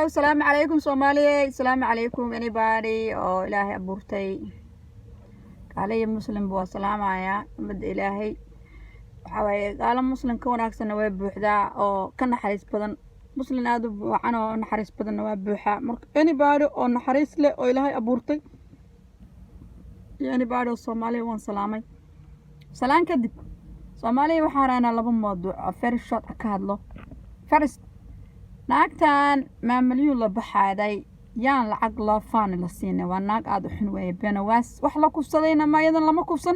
Asalaamu calaykum Soomaaliye, asalaamu calaykum anybody oo Ilaahay abuurtay, gaalo iyo muslimba waa salaamayaa. Ummadda Ilaahay waxaa waaye, gaalo muslim ka wanaagsanna way buuxdaa oo ka naxariis badan, muslim aada u buucan oo naxariis badanna waa buuxaa. Marka anybody oo naxariis leh oo Ilaahay abuurtay iyo anybody oo Soomaaliya waan salaamay. Salaan kadib, Soomaaliya, waxaan raynaa laba mawduuc oo very short ka hadlo. First, naagtan Maamalyuun la baxaaday yaan lacag loo faani la siinay. Waa naag aada u xun weeye, benawaas. Wax la kufsadayna ma iyadan lama kufsan.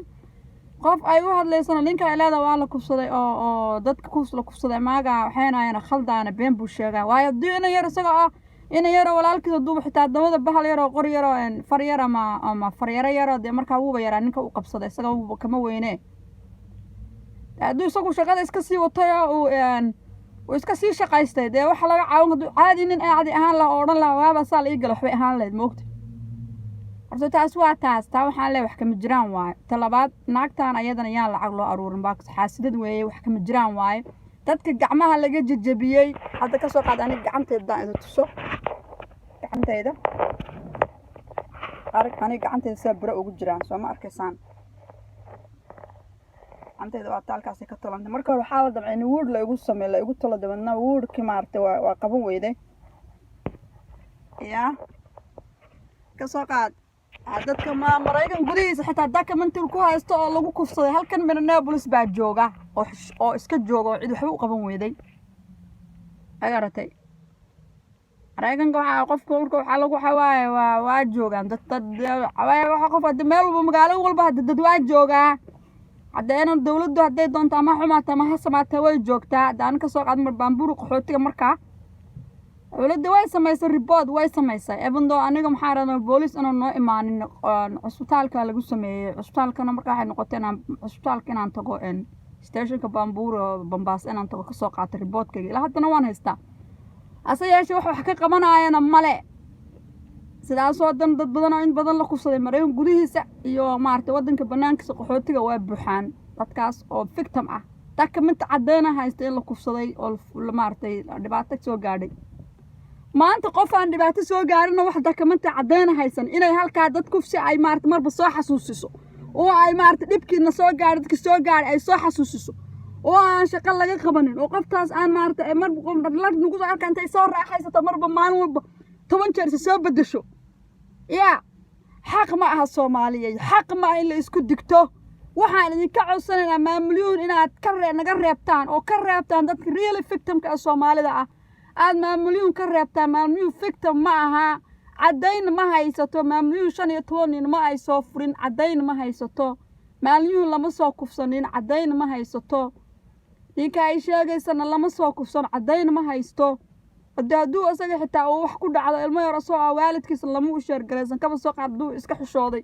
Qof ay u hadlaysana ninka ay leedaha waa la kufsaday oo dadka kus la kufsaday maaga waxaynaayana khaldaana, been buu sheegaa. Waayo, haddii ina yar isaga ah, ina yaroo walaalkiisa duuba xitaa dabada bahal yaroo qor yaroo far yar ama faryaro yaroo, dee markaa wuuba yaraa ninka u qabsaday, isaga wuuba kama weyne. Hadduu isagu shaqada iska sii watay oo uu iska sii shaqaystay, dee waxa laga caawin hadduu caadi nin caadi ahaan laha oo odhan laha waaba saa la ii gala, waxbay ahaan lahayd, moogta. Horta taas waa taas, taa waxaan leeyahay wax kama jiraan waaye. Ta labaad, naagtan ayadana yaan lacag loo aruurin, baa xaasidad weeye, wax kama jiraan waaye. Dadka gacmaha laga jejebiyey, hadda kasoo qaad aniga gacanteyda daan idin tuso, gacanteyda arag, aniga gacanteyda saa biro ugu jiraan, soo ma arkaysaan? Gacanteyda waa taalkaasay ka tolantay. Marka hore waxaa la damcay in wood la igu sameeyo, la igu tolo, dabeedna woodkii maaragtay waa qaban weyday. Ya kasoo qaad dadka ma Maraykan gudihiisa xitaa documental ku haysto oo lagu kufsaday halkan Minneapolis baa jooga oo iska jooga oo cid waxba u qaban weyday. Agaratay, Maraykanka waxaa qofka marka waxaa lagu xawaaye waa joogaan dad waaye, waxa qof hadda meel walba, magaalo walba hadda dad waa joogaa. Haddeena dawladdu hadday doonto ama xumaato ama ha samaatee, way joogtaa. Hadda aan kasoo qaad mar Bamburi qaxootiga, markaa dowladda way samaysay report, way samaysay, even though aniga maxaa rabnaa booliis inaan noo imaanin. Cusbitaalka lagu sameeyey, cusbitaalkana marka waxay noqotay inaan cusbitaalka inaan tago, stationka Bambuur Bambaas inaan tago, kasoo qaato reportkayga. Ilaa haddana waan haystaa, hase yeeshee wax ka qabanayana male. Sidaasoo dan dad badan oo in badan la kufsaday Maraykan gudihiisa iyo maaragtay waddanka banaankiisa qaxootiga waa buuxaan dadkaas oo victim ah, document cadeyna haysta in la kufsaday oo maaragtay dhibaato soo gaadhay. Maanta qof aan dhibaato soo gaarinna, wax document cadeyna haysan, inay halkaa dad kufsi ay maarata marba soo xasuusiso oo ay maarata dhibkiina soo gaadhay, dadka soo gaadhay ay soo xasuusiso oo aan shaqo laga qabanin, oo qoftaas aan maarata marba la nagu soo arka intay soo raaxaysato, marba maalin walba 10 jeer isa soo bedesho, yaa xaq ma aha. Soomaaliya, xaq ma aha in la isku digto. Waxaan idinka codsanaynaa, Maamulyuun, inaad ka ree naga reebtaan oo ka reebtaan dadka really victimka ee Soomaalida ah, aad Maamulyuun ka reebtaan. Maamulyuun victim ma aha, caddayn ma haysato. Maamulyuun 15 nin ma ay soo furin, caddayn ma haysato. Maamulyuun lama soo kufsanin, caddayn ma haysato. Ninka ay sheegaysana lama soo kufsan, caddayn ma haysto. Hade hadduu isaga xitaa uu wax ku dhacdo, ilmo yar asoo ah, waalidkiisa lama u sheergaraysan. Kaba soo qaad hadduu iska xishooday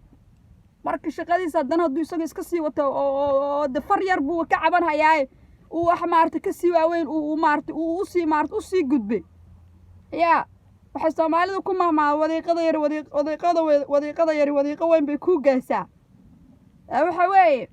marka shaqadiisa, haddana hadduu isaga iska sii wato oo de far yar buu ka caban hayaaye, uu wax maarata kasii waaweyn uu maarata uu usii maarata usii gudbay. Yaa waxay Soomaalidu ku mahmaa, wadiiqada yar, wadiiqada, wadiiqada yari wadiiqo weyn bay kuu geysaa. Waxa weeye,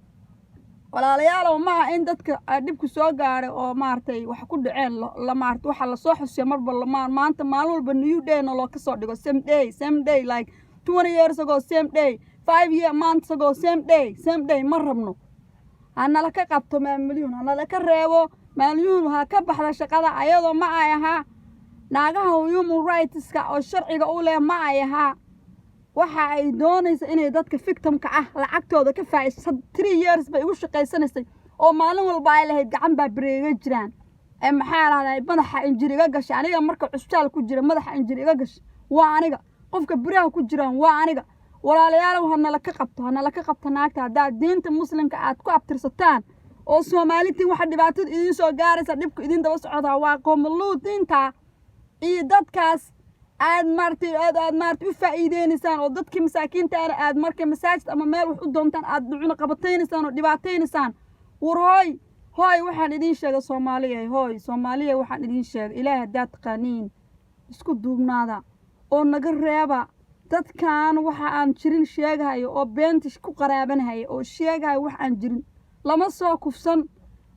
walaalayaalow, ma aha in dadka dhibku soo gaadhay oo maaragtay wax ku dhaceen la maarata waxa lasoo xusiya marba maanta, maalin walba new dayna loo kasoo dhigo, same day, same day, like 20 years ago, same day, 5 year months ago, same day, same day. Ma rabno. Hanala ka qabto Maamulyuun, hanala ka reebo Maamulyuun, ha ka baxda shaqada. Ayadoo ma ay ahaa naagaha human rightska oo sharciga u leh, ma ay ahaa waxa ay doonaysa inay dadka victimka ah lacagtooda ka faa'iidayso. 3 years bay igu shaqaysanaysay oo maalin walba ay lahayd gacan baa bareega jiraan ee maxaa lahday, madaxa injir iga gashay. Aniga marka cusbitaal ku jira madaxa injir iga gashay waa aniga, qofka biraha ku jiraan waa aniga. Walaalayaalow, hanala ka qabto, hanala ka qabto naagta. Haddaad diinta muslimka aad ku abtirsataan oo Soomaalitiin, waxa dhibaatada idiin soo gaaraysa, dhibku idiin daba socdaa waa qoomaluudiinta iyo dadkaas aad maaragtay aad maaragtay u faa'iideynaysaan, oo dadkii masaakiintaana aad marka masaajid ama meel wax u doontaan aad ducuna qabataynaysaan oo dhibaataynaysaan. War hooy, hooy, waxaan idiin sheegay Soomaaliya, hooy Soomaaliya, waxaan idiin sheegay, Ilaahay haddaad taqaaniin, isku duubnaada oo naga reeba dadkan waxa aan jirin sheegahayo oo beenta ku qaraabanhaya oo sheegahayo wax aan jirin. Lama soo kufsan,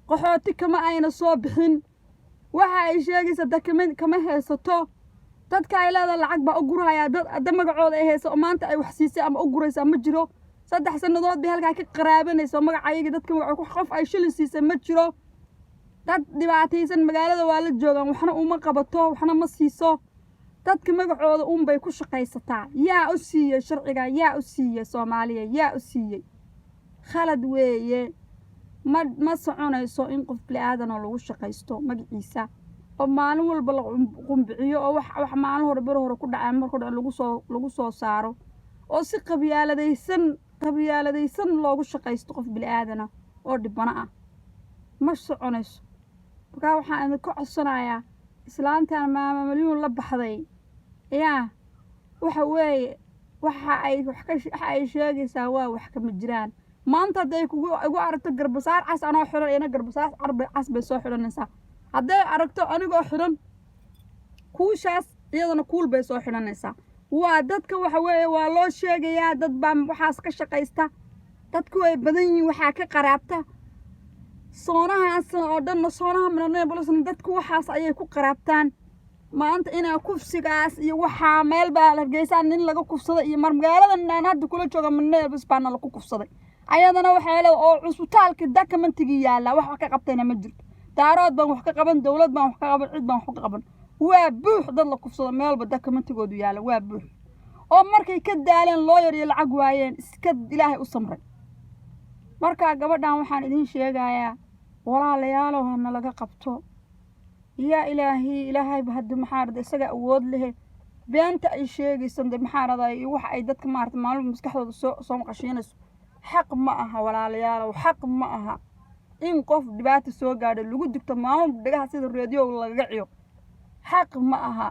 qaxooti kama ayna soo bixin, waxa ay sheegaysa document kama haysato. Dadka Dadka ay leedahay lacag baa u gurahayaa. Dad adda magacooda ay hayso oo maanta ay wax siisay ama u guraysaa ma jiro. 3 sannadood bay halkaa ka qaraabanayso magacayaga dadka magaca. Qof ay shilin siisay ma jiro. Dad dhibaataysan magaalada waa la joogaan, waxna uma qabato, waxna ma siiso. Dadka magacooda uunbay ku shaqaysataa. Yaa u siiyey sharciga? Yaa u siiyey Soomaaliya? Yaa u siiyey? Khalad weeye. Ma soconayso in qof bili-aadanoo lagu shaqaysto magaciisa oo maalin walba la qumbiciyo oo wax maalin hore, beri hore ku dhacay, marka dhac lagu soo saaro oo si qabyaaladaysan loogu shaqaysto qof bili-aadana oo dhibano ah. Ma soconayso. Markaa waxaan idinka codsanayaa, islaantan Maama Malyuun la baxday, yaa waxa weeye, waxa ay sheegaysaa waa wax kama jiraan. Maanta hadday kugu igu aragto garbasaar cas anoo xidhan, iyana garbasaar cas bay soo xidhanaysaa. Hadday aragto anigoo xidhan kuushaas, iyadana kuul bay soo xidhanaysaa. Waa dadka, waxa weeye, waa loo sheegayaa. Dad baa waxaas ka shaqaysta. Dadku way badan yihiin, waxaa ka qaraabta soonahaas oo dhanna, soonaha Minneapolisna dadku waxaas ayay ku qaraabtaan. Maanta inaa kufsigaas iyo waxaa meel baa Hargeysaa nin laga kufsaday iyo mar magaaladan aan hadda kula jooga Minneapolis baana laku kufsaday. Ayadana waxay leedahay oo cusbitaalka documentigii yaallaa. Wax ka qabtayna ma jirto. Daarood baan wax ka qaban, dowlad baan wax ka qaban, cid baan wax ka qaban. Waa buux dad la kufsado meelba documentigoodu yaalla, waa buux. Oo markay ka daaleen lawyer iyo lacag waayeen, iska Ilaahay u samray. Marka gabadhan waxaan idiin sheegayaa, walaalayaalow, hana laga qabto. Yaa Ilaahi, Ilaahayba hadda maxaa rada isaga awood lehe. Beenta ay sheegayso de maxaa raday iyo waxa ay dadka maarata maalin maskaxdooda soo maqashiinayso, xaq ma aha. Walaalayaalow, xaq ma aha in qof dhibaata soo gaadho lagu digto maalin dhagaha sida reediyo lagaga ciyo. Xaq ma aha.